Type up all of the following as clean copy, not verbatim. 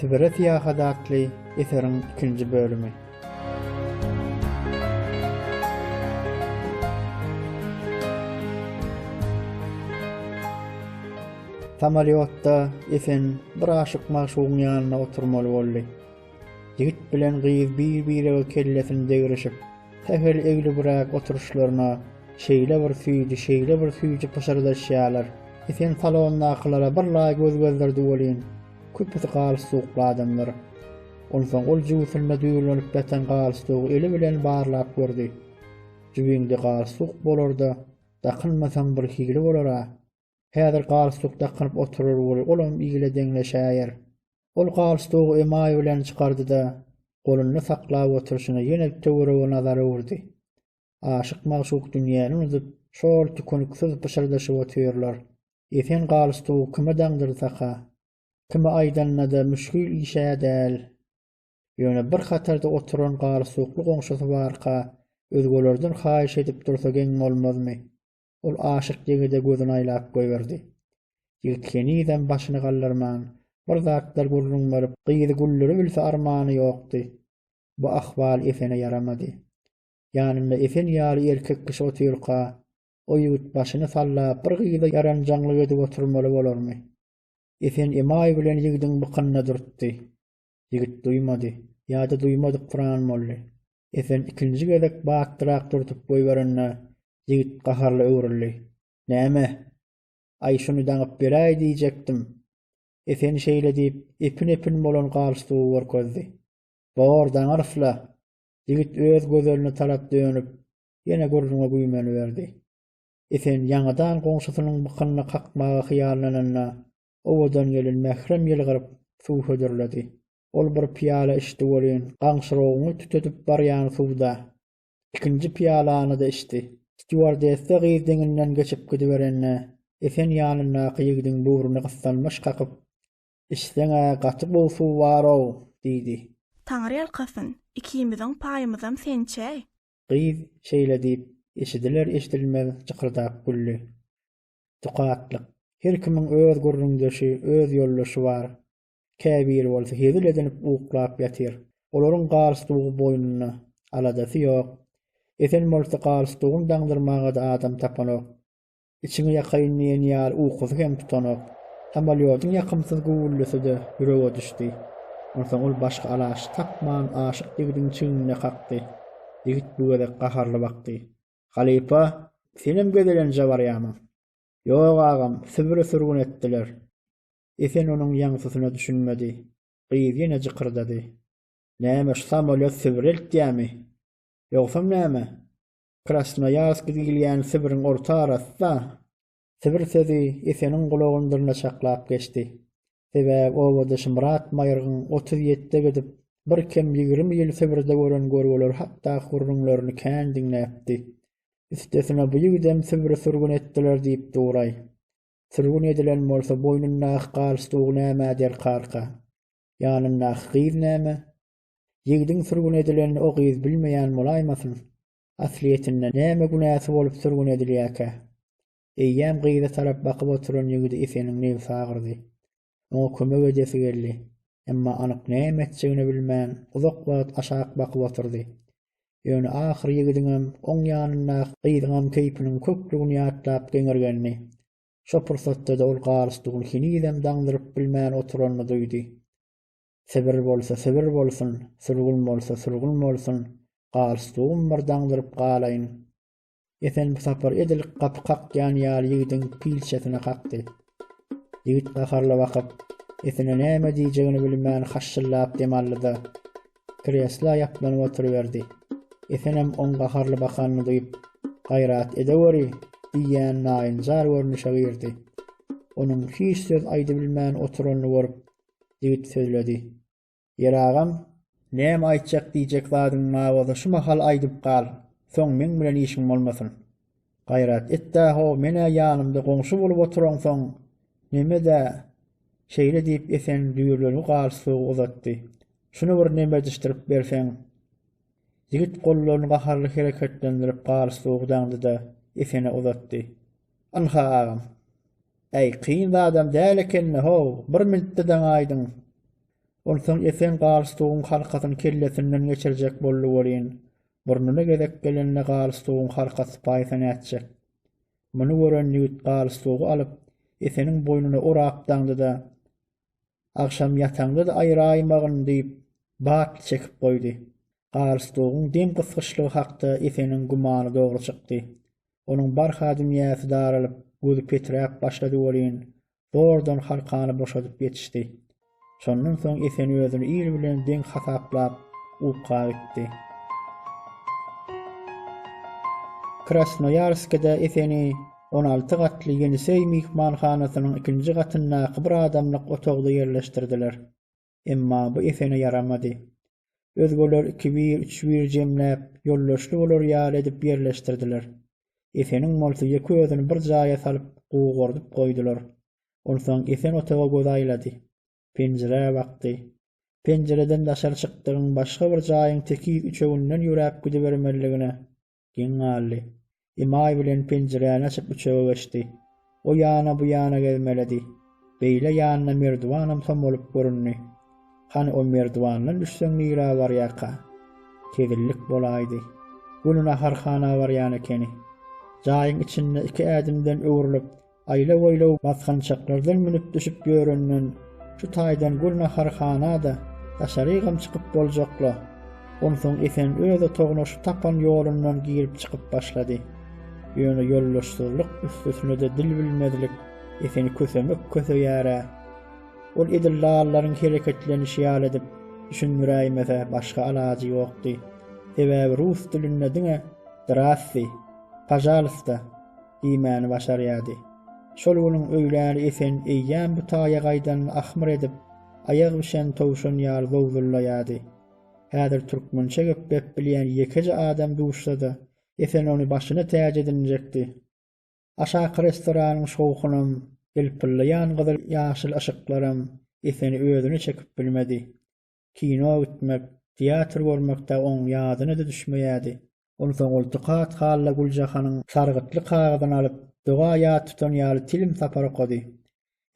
Sibire syýahat atly eseriň ikinji bölümi. Samolýotda Esen bir aşyk magşugyň ýanynda oturmaly boldy. Ýigit bilen gyz bir-birege kellesini degrişip, sähel eglibräk oturyşlaryna şeýle bir süýji, şeýle bir süýji pyşyrdaşýarlar. Esen salondakylara bir laý göz gezdirdi welin, köpüsi galstukly adamlar. Onsoň ol jübüsinde düýrlenip ýatan galstugy eli bilen barlap gördi. Jübiňde galstuk bolar-da, dakynmasaň birhili bolar-a. Häzir galstuk dakynyp oturar weli olam ile deňleşäýer. Ol galstugy emaý bilen çykardy-da, golunda saklap oturyşyna ýene töwerege nazar öwürdi. Aşyk-magşuk dünýäni unudyp, şol tükeniksiz pyşyrdaşyp otyrlar. Esen galstugy kime daňdyrsaka? Kime aýdanda-da müşgil iş-ä däl. Ýöne bir hatarda oturan galstukly goňşusy barka, özgelerden haýyş edip dursa geň bolmazmy? Ol aşyk ýigide gözüni aýlap goýberdi. Ýigit henizem başyny galdyrman, bir zatlar gürrüň berip, gyzy güldüribilse armany ýokdy. Bu ahwal Esene ýaramady. Ýanynda Esen ýaly erkek kişi otyrka, o ýigit başyny sallap bir gyza ýaranjaňlyk edip oturmaly bolarmy? Esen emaý bilen ýigidiň bykynyna dürtdi. Ýigit duýmady, ýa-da duýmadyksyran boldy. Esen ikinji gezek batlyrak dürtüp goýberende, ýigit gaharly öwrüldi. Näme? Aý, şuny daňyp beräý diýjekdim. Esen şeýle diýip, epin-epin bolan galstugy görkezdi. Bor, daňarys-la. Ýigit öz gözeline tarap dönüp, ýene gürrüňe güýmeniberdi. Esen ýaňadan goňşusynyň bykynyna kakmaga hyýallananda, owadan gelin mährem ýylgyryp, suw hödürledi. Ol bir pyýala içdi welin, gaňşyrawuňy tütedip barýan suw-da. Ikinji pyýalany-da içdi. Stýuardessa gyz deňinden geçip gidiberende, Esen ýanyndaky ýigidiň böwrüne gyssanmaç kakyp, Içseň-ä gaty gowy suw bar-ow! diýdi. Taňryýalkasyn, ikimiziň paýymyzam sen içäý! Gyz şeýle diýip, eşidiler-eşidilmez jykyrdap güldi. Tukatlyk. Her kimiň öz gürrüňdeşi, öz ýoldaşy bar. Käbiri bolsa hezil edinip uklap ýatyr. Olaryň galstugy boýnunda. Aladasy ýok. Esen bolsa galstugyny daňdyrmaga-da adam tapanok. Içiňi ýakaýyn diýen ýaly ukusy hem tutanok. Samolýodyň ýakymsyz güwwüldisi-de ýürege düşdi. Onsoň ol başga alaç tapman aşyk ýigidiň çignine kakdy. Ýigit bu gezek gaharly bakdy. Halypa, senem gezelenje barýamyň? Ýok agam, Sibire sürgün etdiler. Esen onuň ýaňsysyna düşünmedi. Gyz ýene jykyrdady. Näme, şu samolýot Sibire eltýämi? Ýogsam näme? Krasnoýarsk diýilýän Sibiriň orta arasy-da. Sibir sözi Eseniň gulagyny dyrnaçaklap geçdi. Sebäbi obadaşy Myrat maýrygyň 37-de gidip, bir kem 20 ýyl Sibirde gören görgüleri hakdaky gürrüňlerini kän diňläpdi. Üstesine bu ýigidem Sibire sürgün etdiler diýip dur-aý. Sürgün edilen bolsa boýnundaky galstugy nämä derkarka? Ýanyndaky gyz näme? Ýigidiň sürgün edilenini o gyz bilmeýän bolaýmasyn? Aslyýetinde näme günäsi bolup sürgün edilýärkä? Eýýäm gyza tarap bakyp oturan ýigidi Eseniň nebsi agyrdy. Oňa kömek edesi geldi. Emma anyk näme etjegini bilmän, uzak wagt aşak bakyp oturdy. Ýöne ahyry ýigidiňem, oň ýanyndaky gyzyňam keýpiniň köklügini ýatlap geňirgendi. Şo pursatda-da ol galstugyny henizem daňdyryp bilmän oturanyny duýdy. Sibir bolsa Sibir bolsun, sürgün bolsa sürgün bolsun, galstugym bir daňdyryp galaýyn. Esen bu sapar edil gapy kakýan ýaly ýigidiň pilçesine kakdy. Ýigit gaharly bakyp, Esene näme diýjegini bilmän haşşyldap dem aldy-da, kresla ýaplanyp oturyberdi. Esenem oň gaharly bakanyny duýup, Gaýrat edeweri! diýýän naýynjar görnüşe girdi. Onuň hiç söz aýdybilmän oturanyny görüp, ýigit sözledi. Ýeri agam, näme aýtjak diýjek zadyň bar bolsa şu mahal aýdyp gal, soň meň bilen işiň bolmasyn. Gaýrat et-dä how, men-ä ýanymda goňşy bolup oturaňsoň, neme-dä. Şeýle diýip Esen düýrlengi galstugy uzatdy. Şuny bir nemedişdirip berseň. Ýigit gollaryny gaharly hereketlendirip galstugy daňdy-da, Esene uzatdy. Ynha agam. Äý, kyn zadam däl eken-le how, bir mintde daňaýdyň. Onsoň Esen galstugyň halkasyny kellesinden geçirjek boldy welin, burnuna gezek gelende galstugyň halkasy sypaýsa nätjek. Muny gören ýigit galstugy alyp, Eseniň boýnuna orap daňdy-da, Agşam ýataňda-da aýraýmagyn diýip, batly çekip goýdy. Galstugyň dem gysgyçlygy hakda Eseniň gümany dogry çykdy. Onuň barha dünýäsi daralyp, gözi peträp başlady welin, zordan halkany boşadyp ýetişdi. Şondan soň Esen özüni il bilen deň hasaplap, uka gitdi. Krasnoýarskide Eseni 16 gatly Ýeniseý myhmanhanasynyň ikinji gatyndaky bir adamlyk otagda ýerleşdirdiler. Emma bu Esene ýaramady. Özgeler ikibir, üçbir jemläp, ýoldaşly bolar ýaly edip ýerleşdirdiler. Eseniň bolsa ýeke özüni bir jaýa salyp, gugardyp goýdular. Onsoň Esen otaga göz aýlady. Penjirä bakdy. Penjireden daşary çykdygyň başga bir jaýyň tekiz üçeginden ýöräp gidibermelidigine Geň galdy. Emaý bilen penjiräni açyp üçege geçdi. O ýana, bu ýana gezmeledi. Beýle ýanda merdiwanam somalyp göründi. Hany o merdiwandan düşseň nirä barýarka? Hezillik bolaýdy. Göni naharhana barýan ekeni. Jaýyň içinde iki ädimden öwrülip, Aýlaw-aýlaw basgançaklardan münüp-düşüp ýörenden, şu taýdan gül naharhana-da, daşarygam çykyp boljak-la. Onsoň Esen öz otagyna şu tapan ýolundan girip-çykyp başlady. Ýöne ýoldaşsyzlyk, üstesine-de dil bilmezlik Eseni kösemek köseýär-ä. Ol edil lallaryň hereketlenişi ýaly edip düşündiräýmese başga alajy ýokdy. Sebäbi rus dilinde diňe Drassi, Pažalysta! Diýmäni başarýardy. Şol günüň öýläni Esen eýýäm bu taýa gaýdanyny ahmyr edip, aýagy bişen towşan ýaly zowzullaýardy. Häzir türkmençe geplep bilýän ýekeje adam duşsa-da, Esen ony başyna täç edinjekdi. Aşaky restoranyň şowhunam, ýylpyllaýan gyzyl-ýaşyl yşyklaram Eseni özüne çekip bilmedi. Kino gitmek, teatr görmek dagy oň ýadyna-da düşmeýärdi. Onsoň ol tukat hally Güljahanyň sargytly kagyzyny alyp, doga ýat tutan ýaly telim sapar okady.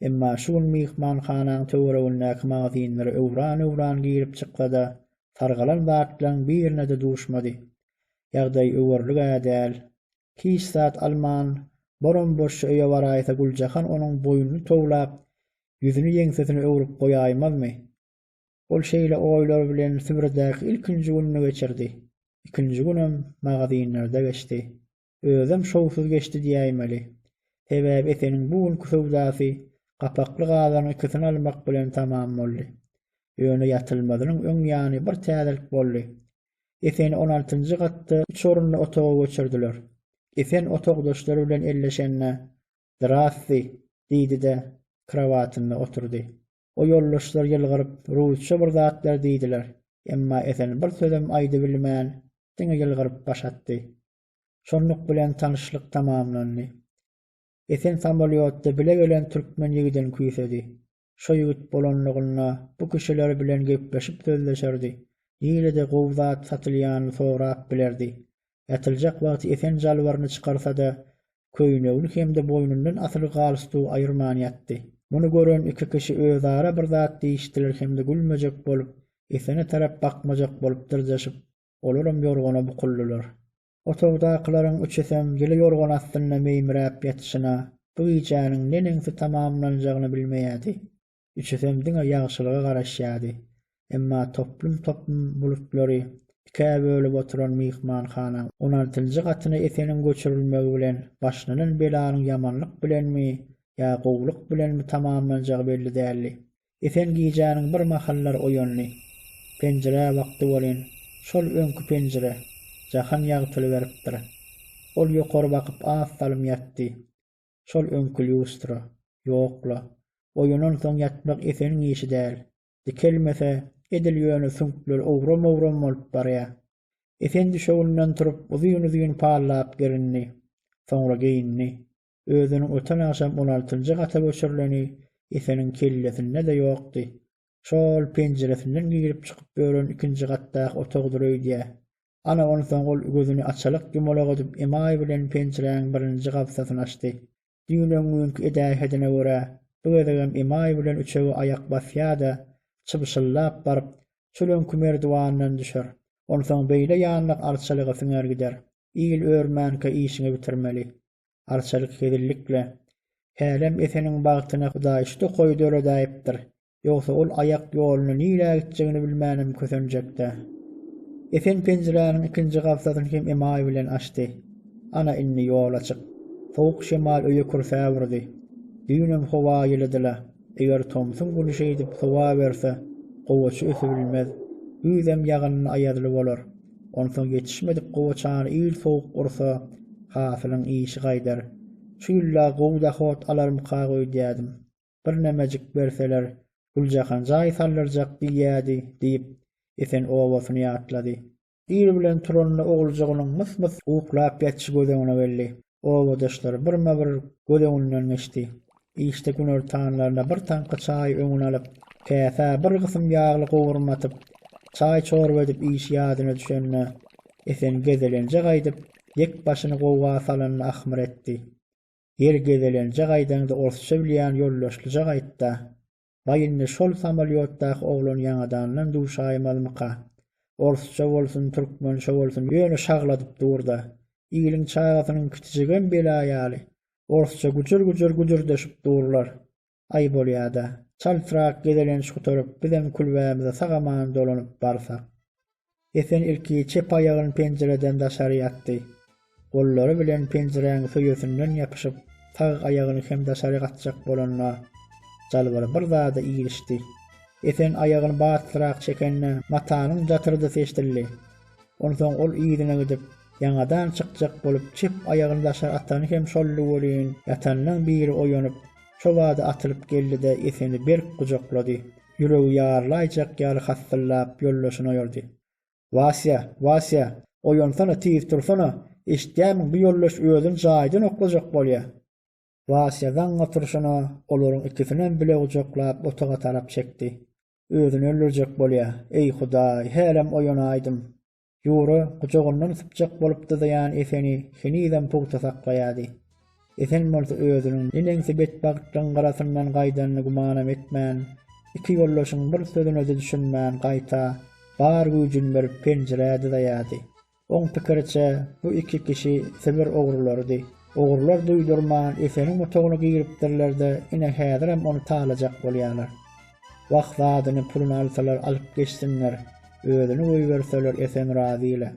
Emma şu gün myhmanhanaň töweregindäki magazinlere öwran-öwran girip çyksa-da, sargalan zatlaryň birine-de duşmady. Ýagdaý öwerlig-ä däl. Hiç zat alman, boram-boşja öýe baraýsa Güljahan onuň boýnuny towlap, ýüzüni ýeňsesine öwrüp goýaýmazmy? Ol şeýle oýlar bilen Sibirdäki ilkinji gününi geçirdi. Ikinji günem magazinlerde geçdi. Özem şowsuz geçdi diýäýmeli. Sebäbi Eseniň bu günki söwdasy gapakly gazanyň ikisini almak bilen tamam boldy. Ýöne ýatylmazynyň öň ýany bir täzelik boldy. Eseni on altynjy gatda üç orunly otaga göçürdiler. Esen otagdaşlary bilen elleşende, Zdrasti! diýdi-de, krowatynda oturdy. O ýoldaşlar ýylgyryp, rusça bir zatlar diýdiler. Emma Esen bir sözem aýdybilmän, diňe ýylgyryp baş atdy. Şonluk bilen tanyşlyk tamamlandy. Esen samolýotda bile gelen türkmen ýigidini küýsedi. Şo ýigit bolanlygynda bu kişiler bilen gepleşip sözleşerdi, nirede gowy zat satylýanyny sorap bilerdi. Ýatyljak wagty Esen jalbaryny çykarsa-da, köýnegini hem-de boýnundan asyly galstugy aýyrman ýatdy. Muny gören iki kişi özara bir zat diýişdiler hem-de gülmejek bolup, Esene tarap bakmajak bolup dyrjaşyp, olaram ýorgana bukuldylar. Otagdakylaryň üçüsem ýyly ýorgan astynda meýmiräp ýatyşyna bu gijäniň neneňsi tamamlanjagyny bilmeýärdi. Üçüsem diňe ýagşylyga garaşýardy. Emma toplum-toplum bulutlary ikä bölüp oturan myhmanhanaň on altynjy gatyna Eseniň göçürilmegi bilen başlanan belanyň ýamanlyk bilenmi ýa gowulyk bilenmi tamamlanjagy belli däldi. Esen gijäniň bir mahallary oýandy. Penjirä bakdy welin, şol öňki penjire, jahan ýagtylyberipdir. Ol ýokary bakyp az salym ýatdy. Şol öňki lýustra. Ýok-la. Oýanansoň ýatmak Eseniň işi däl. Dikelmese, edil ýöne süňkleri owram-owram bolup barýar. Esen düşeginden turup, uzyn-uzyn pallap gerindi. Soňra geýindi. Özüniň öten agşam on altynjy gata göçürileni Eseniň kellesinde-de ýokdy. Şo-ol penjiresinden girip-çykyp ýören ikinji gatdaky otagdyr öýdýär. Ana, onsoň ol gözüni açalak-ýumalak edip, emaý bilen penjiräň birinji gabsasyny açdy. Düýn-öňňünki edähedine görä, bu gezegem emaý bilen üçege aýak basýar-da, Çybşyllap baryp, şol öňki merdiwandan düşer. Onsoň beýle ýanlak arçalyga siňer gider. Il örmänkä işiňi bitirmeli. Arçalyk hezillikle. Hälem Eseniň bagtyna Hudaý şu tokaýy döredäýipdir. Ýogsa ol aýak ýoluny nirä gitjegini bilmänem kösenjekdä. Esen penjiräniň ikinji gabsasyny hem emaý bilen açdy. Ana indi ýol açyk. Sowuk şemal öýe kürsäp urdy. Düýnem howa ýylydy-la. Eger tomsuň güni şeýdip sowaberse, gowaça ösübilmez. Güýzem ýagynly aýazly bolar. Onsoň ýetişmedik gowaçany il sowuk ursa, hasylyň işi gaýdar. Şu ýyl-a gowy dahot alarmykak öýdýädim. Birnemejik berseler, Güljahan jaý saldyrjak diýýädi, diýip, Esen obasyny ýatlady. Ir bilen turanda oguljygynyň mys-mys uklap ýatyşy göz öňüne geldi. Obadaşlary birme-bir göz öňünden geçdi. Işde günortanlaryna bir taňka çaý öňüne alyp, käsä bir gysym ýagly gowurma atyp, çaý-çorba edip işi ýadyna düşende, Esen gezelenje gaýdyp, ýek başyny gowga salanyny ahmyr etdi. Ýer gezelenje gaýdaňda orsça bilýän ýoldaşlyja gaýtda. Baý indi şol samolýotdaky oglan ýaňadandan duşaýmazmyka? Orsça bolsun, türkmençe bolsun, ýöne şagladyp dur-da. Iliň çagasynyň kiçijigem bela ýaly. Orsça güjür-güjür güjürdeşip durlar. Aý bolýa-da. Çaltrak gezelenç gutaryp, bizem külbämize sag-aman dolanyp barsak. Esen ilki çep aýagyny penjireden daşary atdy. Gollary bilen penjiräň söýesinden ýapyşyp, sag aýagyny hem daşary atjak bolanda, jalbary bir zada ilişdi. Esen aýagyny batlyrak çekende, matanyň jatyrdysy eşidildi. Onsoň ol yzyna gidip, ýaňadan çykjak bolup, çep aýagyny daşary atany hem şoldy welin, ýatanlaň biri oýanyp, şo bada atylyp geldi-de, Eseni berk gujaklady. Ýüregi ýarylaýjak ýaly hassyllap ýoldaşyny oýardy. Wasýa, Wasýa, oýansana, tiz tursana, eşitýärmiň, bu ýoldaş özüni jaýdan oklajak bolýa. Wasýa zaňňa turşuna olaryň ikisinem bile gujaklap otaga tarap çekdi. Özüni öldürjek bolýa, eý, Hudaý, hälem oýanaýdym. Ýura gujagyndan sypjak bolup dyzaýan Eseni henizem pugta saklaýardy. Esen bolsa özüniň neneňsi betbagtlygyň gyrasyndan gaýdanyny gümanam etmän, iki ýoldaşyň bir sözüne-de düşünmän, gaýta, bar güýjüni berip penjirä dyzaýardy. Oň pikiriçe, bu iki kişi Sibir ogrularydy. Ogrular duýdurman Eseniň otagyna giripdirler-de, ine häzirem ony talajak bolýarlar. Wah, zadyny, puluny alsalar alyp geçsinler, özüni goýberseler Esen razy-la.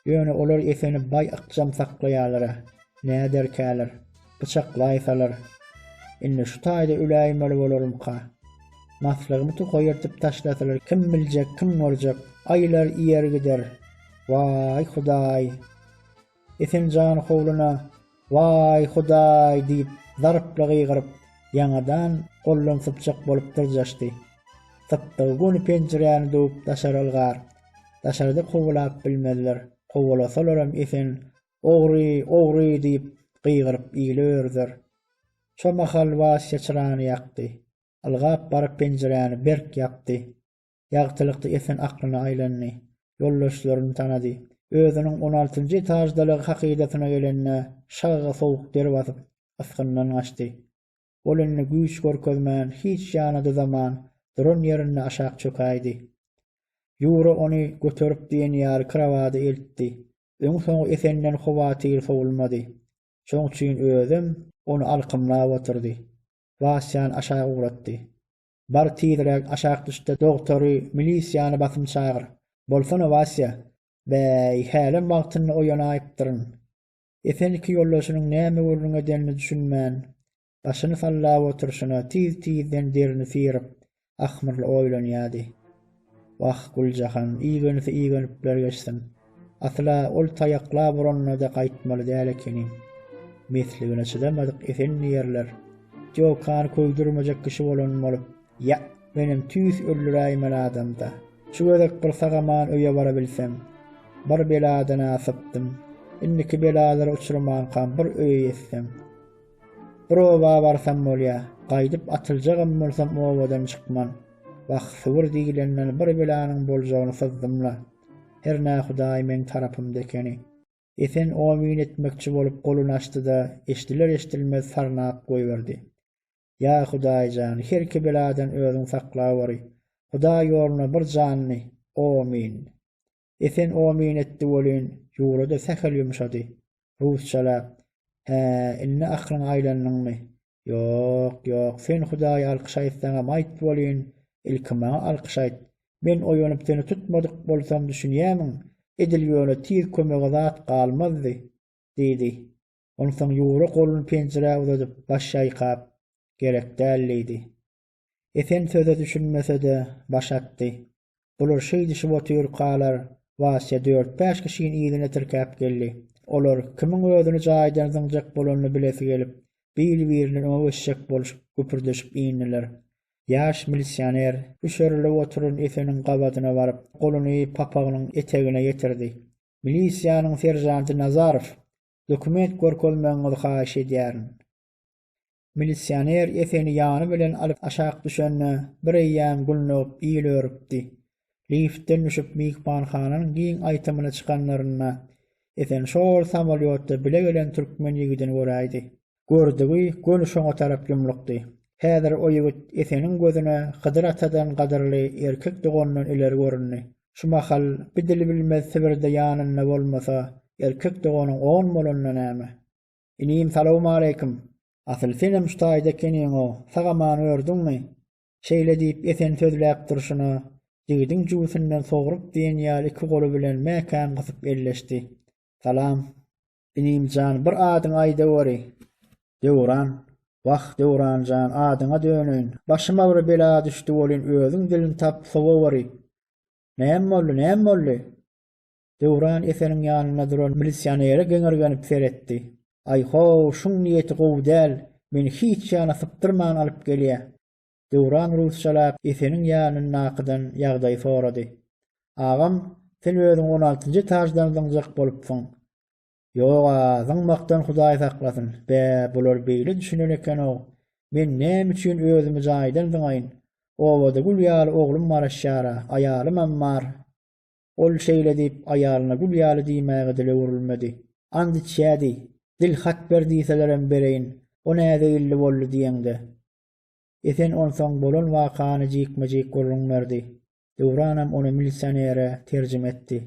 Ýöne olar Eseni baý ykjam saklaýarlar-a, näderkäler, pyçaklaýsalar. Indi şu taýda öläýmeli bolarymka? Maslygymy tokaý ýyrtyp taşlasalar kim biljek, kim görjek, aýylar iýer gider. Waý, Hudaý! Esen janhowluna Waý, Hudaý! diýip, zarply gygyryp, ýaňadan goldan sypjak bolup dyrjaşdy. Sypdygy göni penjiräni döwüp daşary ylgar. Daşarda kowalap bilmezler. Kowalasalaram Esen Ogry, ogry! diýip, gygyryp ile örüzer. Şo mahal Wasýa çyrany ýakdy. Ylgap baryp penjiräni berk ýapdy. Ýagtylykda Esen aklyna aýlandy. Ýoldaşlaryny tanady. Özüniň on altynjy etaždalygy hakydasyna gelende, şagga sowuk der basyp, ysgyndan gaçdy. Ol indi güýç görkezmän, hiç ýana dyzaman, duran ýerinde aşak çökäýdi. Ýura ony göterip diýen ýaly krowada eltdi. Öňi-soňy Esenden howatyr sowulmady. Şoň üçin özem ony alkymlap oturdy. Wasýany aşak ugratdy. Bar tizräk aşak düşde dogtory, milisiýany basym çagyr. Bolsana Wasýa. Bäý, hälem wagtynda oýanaýypdyryn. Esen iki ýoldaşynyň näme gürrüň edenine düşünmän, başyny sallap oturyşyna tiz-tizden derini syryp, ahmyrly oýlanýardy. Wah, Güljahan, igenisi igenipler geçsin. Asyl-a ol taýaklap uranda-da gaýtmaly däl ekeniň. Mesligine çydamadyk Esen diýerler. Jokany köýdürmejek kişi bolan bolup, Ýa, menem tüýs öldüräýmeli adamda. Şu gezek bir sag-aman öýe barabilsem. Bir beladan-a sypdym. Indiki belalara uçramankam bir öýe ýetsem. Bir oba barsam bolýa. Gaýdyp atyljagam bolsam obadan çykman. Wah, süwür diýlenden bir belanyň boljagyny syzdym-la. Hernä Hudaý meň tarapymda ekeni. Esen omyn etmekçi bolup goluny açdy-da, eşdiler-eşdilmez sarnap goýberdi. Ýa Hudaý jan, herki beladan özüň saklaweri. Hudaý ýoluna bir janyny, omyn. Esen omyn etdi welin, Ýura-da sähel ýumşady. Rusçalap, Hä, indi aklyňa aýlandyňmy? Ýok, ýok, sen Hudaýa alkyş aýtsaňam aýt welin, ilki maňa alkyş aýt. Men oýanyp seni tutmadyk bolsam düşünýämiň, edil ýöne tiz kömege zat galmazdy, diýdi. Onsoň Ýura goluny penjirä uzadyp, baş ýaýkap, Gerek däl diýdi. Esen söze düşünmese-de, baş atdy. Bular şeýdişip otyrkalar, Wasýa dört-bäş kişini yzyna tirkäp geldi. Olar kimiň özüni jaýdan zyňjak bolanyny bilesi gelip, bir-birinden öňe geçjek bolşup, güpürdeşip indiler. Ýaş milisioner üşerilip oturan Eseniň gabadyna baryp, goluny papagynyň etegine ýetirdi. Milisiýanyň seržanty Nazarow, dokument görkezmegiňizi haýyş edýärin. Milisioner Eseni ýany bilen alyp aşak düşende, bir eýýäm gülnögüp il örüpdi. Liftden düşüp myhmanhananyň giň aýtymyna çykanlarynda, Esen şol samolýotda bile gelen türkmen ýigidini göräýdi. Gördügi göni şoňa tarap ýumlukdy. Häzir o ýigit Eseniň gözüne Hydyr atadan gadyrly erkek dogandan ileri göründi. Şu mahal bi dil bilmez Sibirde ýanynda bolmasa, erkek doganyň on bolanda näme? Inim salowmaleýkim. Asyl senem şu taýda ekeniň-ow, sag-aman ördüňmi? Şeýle diýip Esen sözläp durşuna, ýigidiň jübüsinden sogrup diýen ýaly iki goly bilen mäkäm gysyp elleşdi. Salam. Inim jan, bir adyňy aýdaweri. Döwran. Wah, Döwran jan, adyňa döneýin. Başyma bir bela düşdi welin özüň dilini tap, sowaweri. Näme boldy, näme boldy? Döwran Eseniň ýanynda duran milisionere geňirgenip seretdi. Aý-how, şuň niýeti gowy däl, meni hiç ýana sypdyrman alyp gelýä. Döwran rusçalap Eseniň ýanyndakydan ýagdaýy sorady. Agam, sen özüňi on altynjy etaždan zyňjak bolupsyň. Ýog-a, zyňmakdan Hudaý saklasyn. Bä, bular beýle düşünen eken-ow. Men näme üçin özümi jaýdan zyňaýyn? Obada gül ýaly oglum garaşýar-a, aýalymam bar. Ol şeýle diýip, aýalyna gül ýaly diýmäge dili öwrülmedi. And içýädi. Dil hat ber diýselerem bereýin, o näzeýilli boldy diýeňde. Esen onsoň bolan wakany jikme-jik gürrüň berdi. Döwranam ony milisionere terjime etdi.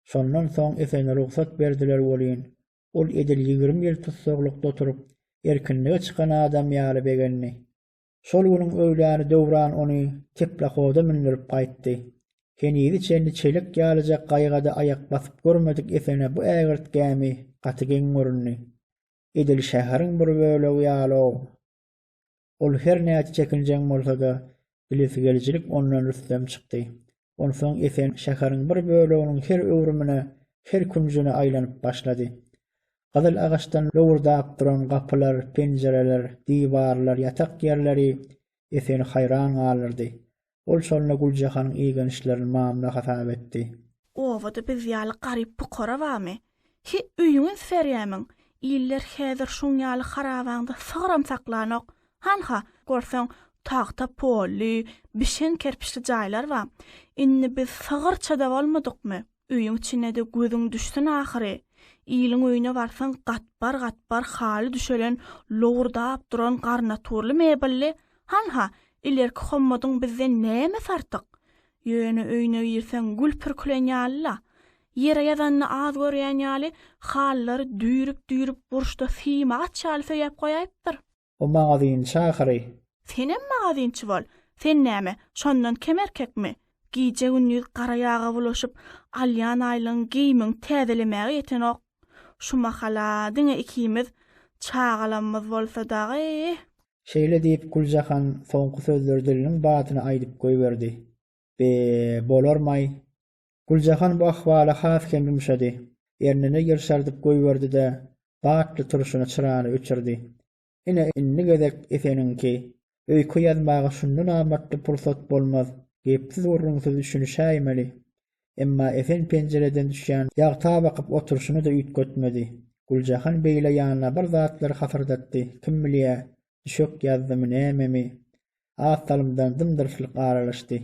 Şondan soň Esene rugsat berdiler welin, ol edil 20 ýyl tussaglykda oturyp, erkinlige çykan adam ýaly begendi. Şol günüň öýläni Döwran ony teplahoda mündürip gaýtdy. Henize çenli çelek ýalyjak gaýyga-da aýak basyp görmedik Esene bu ägirt gämi gaty geň göründi. Edil şäheriň bir bölegi ýaly-ow. Ol her näçe çekinjeň bolsa-da, bilesigelijilik ondan rüstem çykdy. Onsoň Esen şäheriň bir böleginiň her öwrümine, her künjüne aýlanyp başlady. Gyzyl agaçdan lowurdap duran gapylar, penjireler, diwarlar, ýatak ýerleri Eseni haýran galdyrdy. Ol şonda Güljahanyň igençlerini mamla hasap etdi. Obada biz ýaly garyp-pukara barmy? Hi, öýüňi üns berýämiň? Iller häzir şuň ýaly harabaňda sygyram saklanok. Hanha, görseň, tagta polly, bişen kerpiçli jaýlar bar. Indi biz sygyrça-da bolmadykmy? Öýüň içine-de gözüň düşsün ahyry. Iliň öýüne barsaň, gatbar-gatbar haly düşelen, lowurdap duran garnaturly mebelli, hanha, ilerki hommadyň bizden nämesi artyk? Ýöne öýüne girseň gül pürkülen ýaly-la. Ýere ýazanyny az görýän ýaly, halylary düýrüp-düýrüp burçda sim agaç ýaly söýäp goýaýypdyr. O magazinçi ahyry. Senem magazinçi bol. Sen näme, şondan kem erkekmi? Gije-gündiz gara ýaga bulaşyp, alýan aýlygyň geýimiňi täzelemäge ýetenok. Şu mahala diňe ikimiz çagalamyz bolsa dagy. Şeýle diýip, Güljahan soňky sözleri diliniň badyna aýdyp goýberdi. Be, bolarm-aý. Güljahan bu ahwala has hem ýumşady. Ernini ýyrşardyp goýberdi-de, batly turşuna çyrany öçürdi. Ine, indi gezek Eseniňki. Öýke ýazmaga şundan amatly pursat bolmaz. Gepsiz-gürrüňsiz düşünişäýmeli. Emma Esen penjireden düşýän ýagta bakyp oturyşyny-da üýtgetmedi. Güljahan beýle ýanyna bir zatlar hasyrdatdy, kim bilýä, düşek ýazdymy, nämemi. Az salymdan dym-dyrslyk aralaşdy.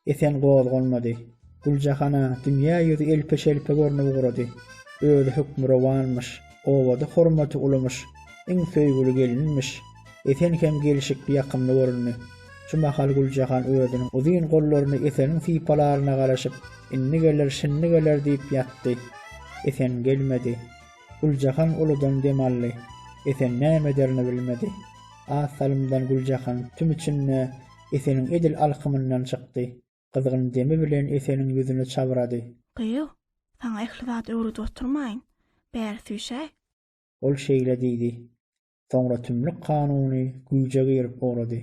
Esen gozganmady. Güljahana dünýä ýüzi elpe-şelpe görnüp ugrady. Özi hökmürowanmyş, obada hormaty ulumyş, iň söýgüli gelinmiş. Esen hem gelşikli, ýakymly göründi. Şu mahal Güljahan özüniň uzyn gollaryny Eseniň sypalaryna garaşyp, indi geler, şindi geler diýip ýatdy. Esen gelmedi. Güljahan uludan dem aldy. Esen näme ederini bilmedi. Az salymdan Güljahan tüm içinde Eseniň edil alkymyndan çykdy. Gyzgyn demi bilen Eseniň ýüzüni çabrady. Gyýw, saňa ähli zady öwredip oturmaýyn. Bäri süýşäý. Ol şeýle diýdi. Soňra tümlük kanuny güýje girip ugrady.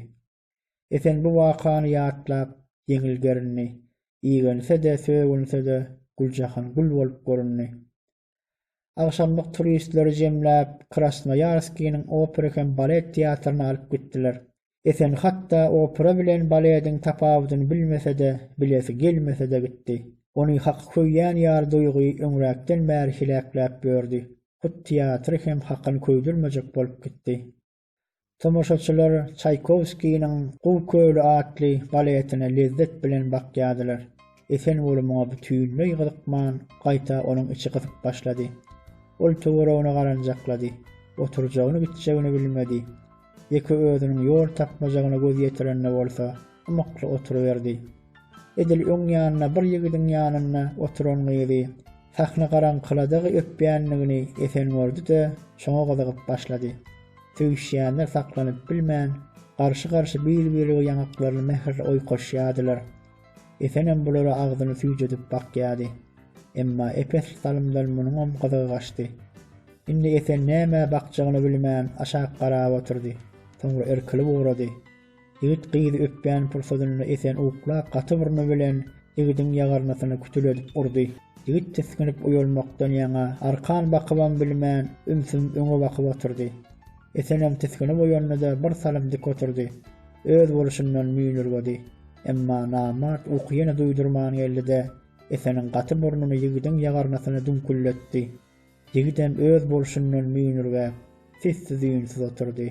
Esen bu wakany ýatlap, ýeňil gerindi. Igense-de, sögünse-de, Güljahan gül bolup göründi. Agşamlyk turistleri jemläp, Krasnoýarskiniň opera hem balet teatryna alyp gitdiler. Esen hatda opera bilen balediň tapawudyny bilmese-de, bilesi gelmese-de gitdi. Ony haky köýýän ýaly duýgy öňräkden bäri heläkläp ýördi. Hut teatry hem hakyny köýdürmejek bolup gitdi. Tomaşaçylar Çaýkowskiniň Guw köli atly baletine lezzet bilen bakýardylar. Esen weli muňa bütinleý gyzykman, gaýta onuň içi gysyp başlady. Ol töweregine garanjaklady. Oturjagyny-gitjegini bilmedi. Ýeke özüniň ýol tapmajagyna göz ýetirende bolsa, ymykly oturyberdi. Edil öň ýanynda bir ýigidiň ýanynda oturan gyzy sahna garaňkyladygy öpýändigini Esen gördi-de, şoňa gyzygyp başlady. Söýüşýänler saklanyp bilmän, garşy-garşy bir-birege ýaňaklaryny mähirli oýkaşýardylar. Esenem bulara agzyny süýjedip bakýardy. Emma ep-esli salymdan munuňam gyzygy gaçdy. Indi Esen nämä bakjagyny bilmän, aşak garap oturdy. Soňra irkilip ugrady. Ýigit gyzy öpýän pursadynda Esen uklap gaty burny bilen ýigidiň ýagyrnysyny kütüledip urdy. Ýigit tisginip uýalmakdan ýaňa arkan bakybam bilmän, ümsüm öňe bakyp oturdy. Esenem tisginip oýandy-da bir salym dik oturdy. Öz bolşundan müýnürgedi. Emma namart uky ýene duýdurman geldi-de, Eseniň gaty burnuny ýigidiň ýagyrnysyna düňkülletdi. Ýigidem öz bolşundan müýnürgäp, sessiz-üýnsüz oturdy.